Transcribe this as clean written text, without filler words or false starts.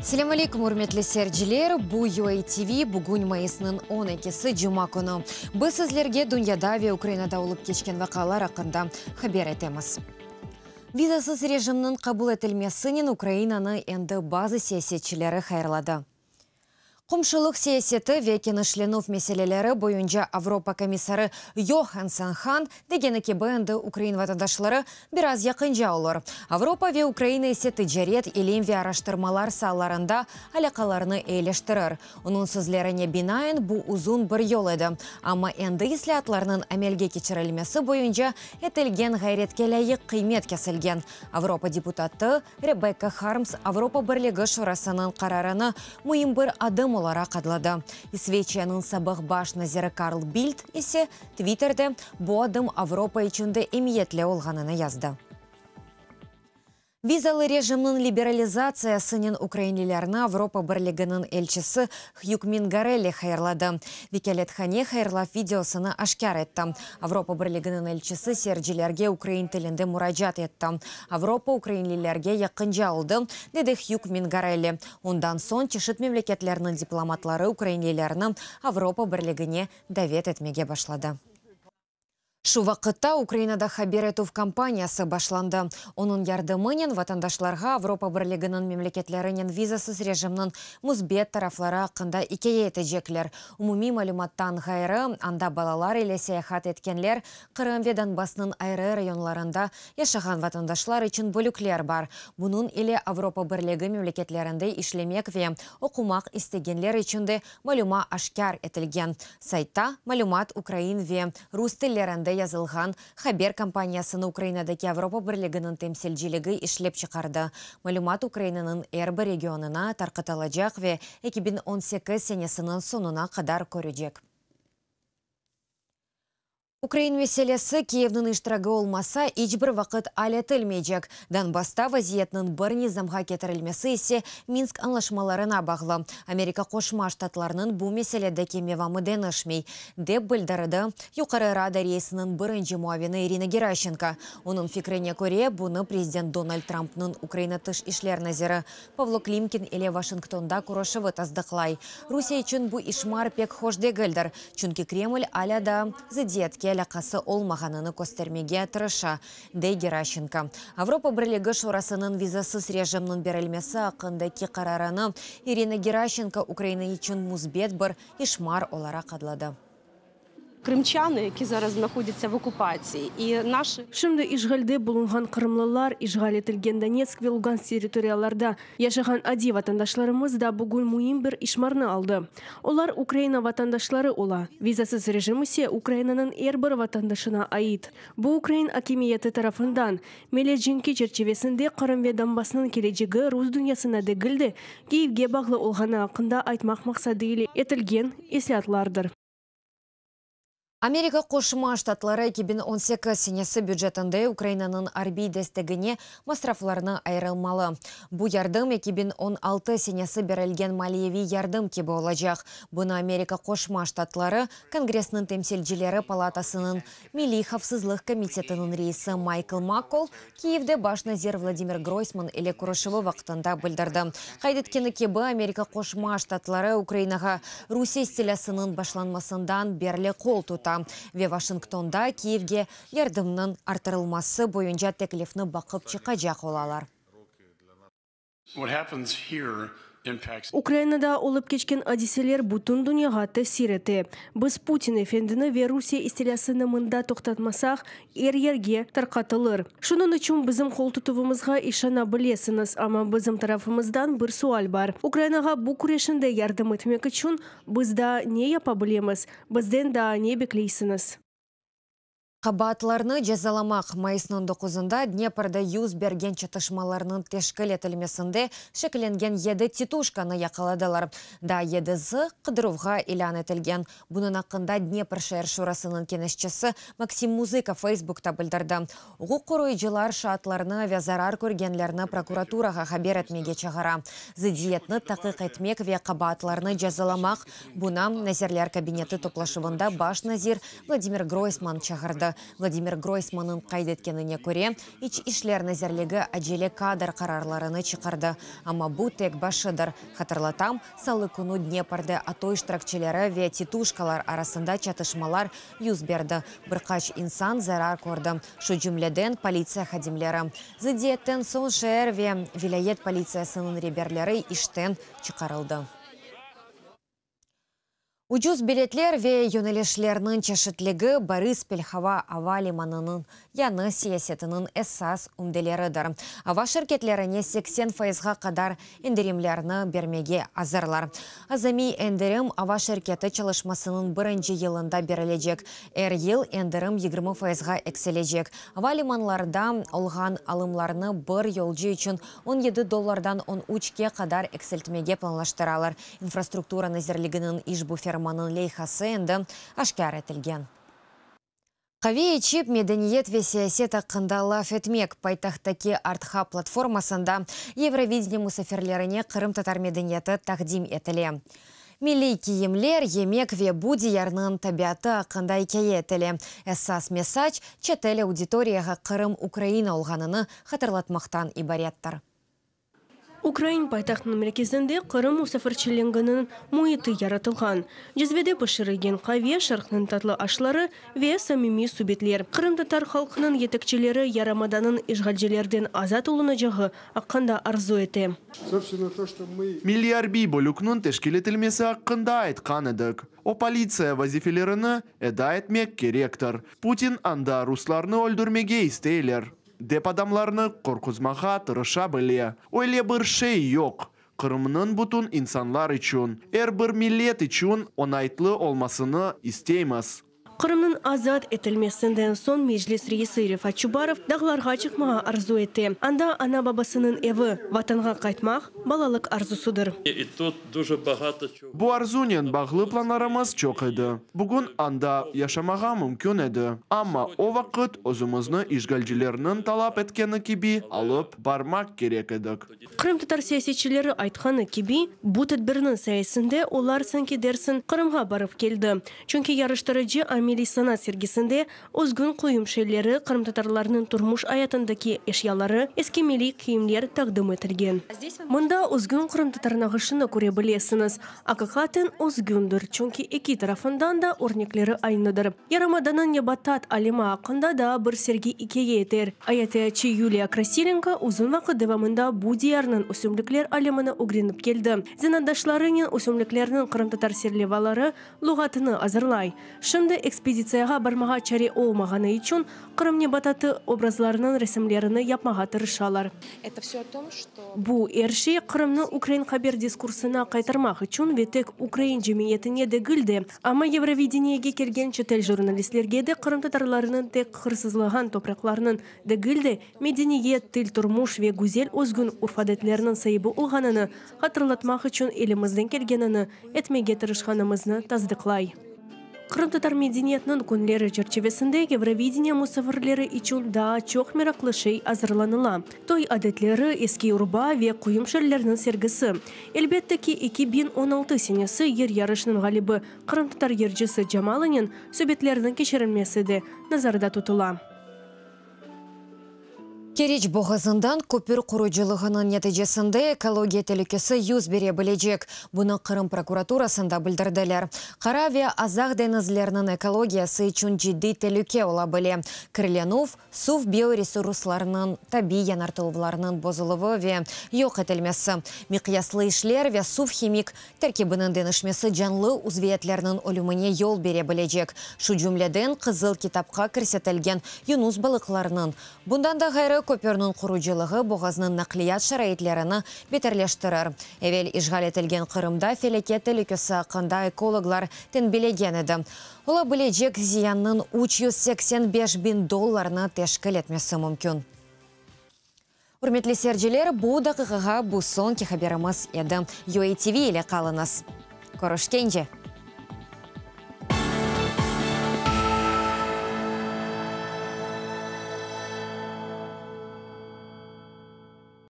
Selâm aleyküm, ürmetli seyirciler! Bu UA TV, bugün mayısnıñ 12-si, cuma künü. Biz sizlerge dünyada ve Ukrainada olıp keçken vaqialar aqqında haber etemiz. Vizasız rejimniñ qabul etilmesinen Ukrainanı endi bazı siyasetçileri hayırladı. Qomşulıq siyaseti ve kenişlenüv meseleleri boyunca Avropa komissarı Yohansen Han degeni kibi endi ukrain vatandaşları biraz yaqınca olur. Avropa ve Ukraina ise ticaret, ilim ve araştırmalar saalarında alâqalarını eyileştirir. Onıñ sözlerine binaen, bu uzun bir yol edi, amma endi islâatlarnıñ amelge keçirilmesi boyunca etilgen ğayretke lâyıq qıymet kesilgen. Avropa deputatı Rebekka Harms Avropa Birligi Şurasınıñ qararını müim bir adım olaraq adladı. İsveçiyanıñ sabıq baş naziri Karl Bildt ise Twitterde bu adım Avropa içün de emiyetli olğanını yazdı. Vizalı rejimniñ liberalizatsiyasınen ukrainlilerni Avropa Birliginiñ elçisi Hyug Mingarelli hayırladı. Vekâlethane hayırlav videosını aşkâr etti. Avropa Birliginiñ elçisi seyircilerge ukrain tilinde muracaat etti. Avropa ukrainlilerge yaqınca oldı, dedi Hyug Mingarelli. Ondan soñ çeşit memleketlerniñ diplomatları ukrainlilerni Avropa Birligine davet etmege başladı. Şu vaqıtta Ukrainada haber etüv kampaniyası başlandı. Onıñ yardımınen vatandaşlarğa Avropa Birliginiñ memleketlerinen vizasız rejimniñ müsbet tarafları aqqında ikâye etecekler. Umumiy malümattan ğayrı, anda balalar ile seyahat etkenler, Qırım ve Donbassnıñ ayrı rayonlarında yaşağan vatandaşlar içün bölükler bar. Bunıñ ile Avropa Birligi memleketlerinde işlemek ve oqumaq istegenler içün de malüma aşkâr etilgen. Saytta malümat ukrain ve rus tillerinde yazılğan. Haber kampaniyasını Ukrainadaki Avropa Birliginiñ temsilciligi işlep çıqardı. Malümat Ukrainanıñ er bir regionına tarqatılacaq ve 2018 senesiniñ soñuna qadar körücek. Ukrain meselesi Kiyevniñ iştiragi olmasa, iç bir vaqıt al etilmeycek. Donbassta vaziyetniñ bir nizamğa ketirilmesi ise Minsk añlaşmalarına bağlı. Amerika Qoşma Ştatlarınıñ bu meseledeki mevamı deñişmey, dep bildirdi Yuqarı Rada reisiniñ birinci muavini İrina Geraşenko. Onıñ fikrine köre, bunı prezident Donald Trampnıñ Ukraina Tış işler naziri Pavlo Klimkin ile Vaşingtonda körüşüvi tasdıqlay. Rusiye içün bu işmar pek hoş degildir, çünki Kreml alâ daa zıddiyetke alâqası olmağanını köstermege tırışa, dey Geraşenko. Avropa Birligi Şurasınıñ vizasız rejimniñ berilmesi aqqındaki qararını İrina Geraşenko Ukraina içün müsbet bir işmar olaraq adladı. Krımçanı, які зараз знаходяться в окупації, і наші Şimdi işğalde bulunğan qırımlılar, işğal etilgen Donetsk ve Lugansk territoriyalarda yaşağan adiy vatandaşlarımız da bugün müim bir işmarnı aldı. Olar Ukraina vatandaşları ola, vizasız rejim ise Ukrainanıñ er bir vatandaşına ait. Bu ukrain akimiyeti tarafından Melez cenki çerçivesinde Qırım ve Donbassnıñ kelecegi rus dünyasına degil de, Kiyevge bağlı olğanı aqqında aytmaq maqsadı ile etilgen islâatlardır. Amerika Qoşma Ştatları 2018 senesi bücetinde Ukrainanıñ arbiy destegine masraflarnı ayırılmalı. Bu yardım 2016 senesi berilgen maliyeviy yardım kibi olacaq. Bunı Amerika Qoşma Ştatları Kongressiniñ temsilcileri palatasınıñ Milliy havfsızlıq komitetiniñ reisi Maykl Makkol Kiyevde baş nazir Vladimir Groysman ile körüşüvi vaqtında bildirdi. Qayd etkeni kibi, Amerika Qoşma Ştatları Ukrainağa Rusiye istilâsınıñ başlanmasından berli qol tuta ve Vaşingtonda Kiyevge yardımnıñ arttırılması boyunca teklifni baqıp çıqacaq olalar. Ukrainada olıp keçken adiseler bütün dünyağa tesir ete. Biz Putin efendini ve Rusiye istilâsını mında toqtatmasaq, er yerge tarqatılır. Şunıñ içün bizim qoltutuvımızğa işana bilesiñiz, amma bizim tarafımızdan bir sual bar, Ukrainağa bu küreşinde yardım etmek içün biz daa ne yapa bilemiz, bizden daa ne bekleysiñiz? Qabaatlarnı cezalamaq mayısnıñ 9-ında Dneprde yüz bergen çatışmalarnıñ teşkil etilmesinde şeklengen yedi tituşkanı yaqaladılar. Daa yedisi qıdıruvğa ilân etilgen. Bunıñ aqqında Dnepr şeer şurasınıñ keñeşçisi Maksim Muzıka Feysbukta bildirdi. Uquq qoruyıcılar şaatlarnı ve zarar körgenlerni prokuraturağa haber etmege çağıra. Zıddiyetni taqiq etmek ve qabaatlarnı cezalamaq, buña Nazirler Kabineti toplaşuvında baş nazir Vladimir Groysman çağırdı. berdi. Vladimir Groysmannıñ qayd etkenine köre, İç işler nazirligi acele kadr qararlarını çıqardı, amma bu tek başıdır. Hatırlatam, salı künü Dneprde ATO iştirakçileri ve tituşkalar arasında çatışmalar yüz berdi, bir qaç insan zarar kördi, şu cümleden politsiya hadimleri. Zıddiyetten soñ şeer ve vilâyet politsiyasınıñ reberleri işten çıqarıldı. Ucuz biletler ve yönelişlerniñ çeşitligi Borıspil hava ava limanınıñ yañı siyasetiniñ esas ümdeleridir. Ava şirketlerine 80 fayızğa qadar endirimlerni bermege azırlar. Azamiy endirim ava şirketi çalışmasınıñ birinci yılında berilecek. Er yıl endirim 20 fayızğa eksilecek. Ava limanlarda olğan alımlarnı bir yolcu içün 17 dollardan on üçke qadar eksiltmege planlaştıralar. İnfrastruktura nazirliginiñ işbu fermanıñ leyhası endi aşkâr etilgen. Qave içip, medeniyet ve siyaset aqqında laf etmek, paytahttaki Art-Hub platformasında Yevrovideniye musafirlerine qırımtatar medeniyeti taqdim etile. Milliy kiyimler, yemek ve bu diyarnıñ tabiatı aqqında ikâye etile. Esas mesac, çetel auditoriyağa Qırım Ukraina olğanını hatırlatmaqtan ibarettir. Ukrain paytahtınıñ merkezinde Qırım musafirçiliginiñ müiti yaratılğan. Cezvede pişirilgen qave, şarqnıñ tatlı aşları ve samimiy subetler. Qırımtatar halqınıñ yetekçileri yarımadanıñ işğalcilerden azat olunacağı aqqında arzu ete. Milliy arbiy bölükniñ teşkil etilmesi aqqında aytqan edik. O politsiya vazifelerini eda etmek kerektir. Putin anda ruslarnı öldürmege isteyler, dep adamlarnı qorquzmağa tırışa bile. Öyle bir şey yoq. Qırımnıñ bütün insanlar içün, er bir millet içün oñaytlı olmasını isteymiz. Qırımnıñ azat etilmesinden soñ Meclis reisi Refat Çubarov dağlarğa çıqmağa arzu ete. Anda ana-babasınıñ evi, Vatanğa qaytmaq, balalıq arzusıdır. Bu arzunen bağlı planlarımız çoq edi. Bugün anda yaşamağa mümkün edi, amma o vaqıt özümizni işğalcilerniñ talap etkeni kibi alıp barmaq kerek edik. Qırımtatar siyasetçileri aytqanı kibi, bu tedbirniñ sayesinde olar sanki dersiñ Qırımğa barıp keldi. Çünki yarıştırıcı ameliy sanat sergisinde özgün quyum şeyleri, qırımtatarlarnıñ turmuş ayatındaki eşyaları, eski milliy kiyimler taqdim etilgen. Mında özgün qırımtatar nağışını köre bilesiñiz. Aqiqaten özgündir, çünki eki tarafından da örnekleri aynıdır. Yarımadanıñ nebatat alemi aqqında daa bir sergi ikâye eter. Ayatiyatçı Yuliya Krasilenko uzun vaqıt devamında bu diyarnıñ ösümlikler alemini ögrenip keldi. Zenaatdaşlarınen ösümliklerniñ qırımtatar serlevaları luğatını azırlay. Şimdi ekspeditsiyağa barmağa çare olmağanı içün Qırım nebatatı obrazlarınıñ resimlerini yapmağa tırışalar. Bu er şey Qırımnı ukrain haber diskursına qaytarmaq içün ve tek ukrain cemiyetine degil de, amma Yevrovideniyege kelgen çetel jurnalistlerge de qırımtatarlarnıñ tek hırsızlağan topraqlarnıñ degil de, medeniyet, til, turmuş ve güzel özgün urf-adetlerniñ saibi olğanını hatırlatmaq içün elimizden kelgenini etmege tırışqanımıznı tasdıqlay. Qırımtatar medeniyetiniñ künleri çerçivesinde Yevrovideniye musafirleri içün daa çoq meraqlı şey azırlanıla, toy adetleri, eski urba ve quyum şellerniñ sergisi. Elbette ki, 2016 senesi yır yarışınıñ ğalibi qırımtatar yırcısı Camalınen subetlerniñ keçirilmesi de nazarda tutula. Keriç boğazından köpür qurucılığınıñ neticesinde ekologiya telükesi yüz bere bilecek. Bunı Qırım prokuraturasında bildirdiler. Qara ve Azaq deñizleriniñ ekologiyası içün ciddiy telüke ola bile, kirlenüv, suv bioresuruslarınıñ tabiiy yanartıluvlarınıñ bozuluvı ve yoq etilmesi, miqyaslı işler ve suv himik Terkibiniñ deñişmesi canlı uzviyetlerniñ ölümine yol bere bilecek, şu cümleden Qızıl kitapqa kirsetilgen yunus balıqlarınıñ. Bundan da ğayrı, köpürniñ qurucılığı boğaznıñ naqliyat şaraitlerini beterleştirir. Evel işğal etilgen Qırımda felâket telükesi aqqında ekologlar tenbilegen edi. Ola bilecek ziyannıñ 385 biñ dollarnı teşkil etmesi mümkün. Ürmetli seyirciler, bu daqiqağa bu soñki haberimiz edi. UATV ile qalıñız. Körüşkence!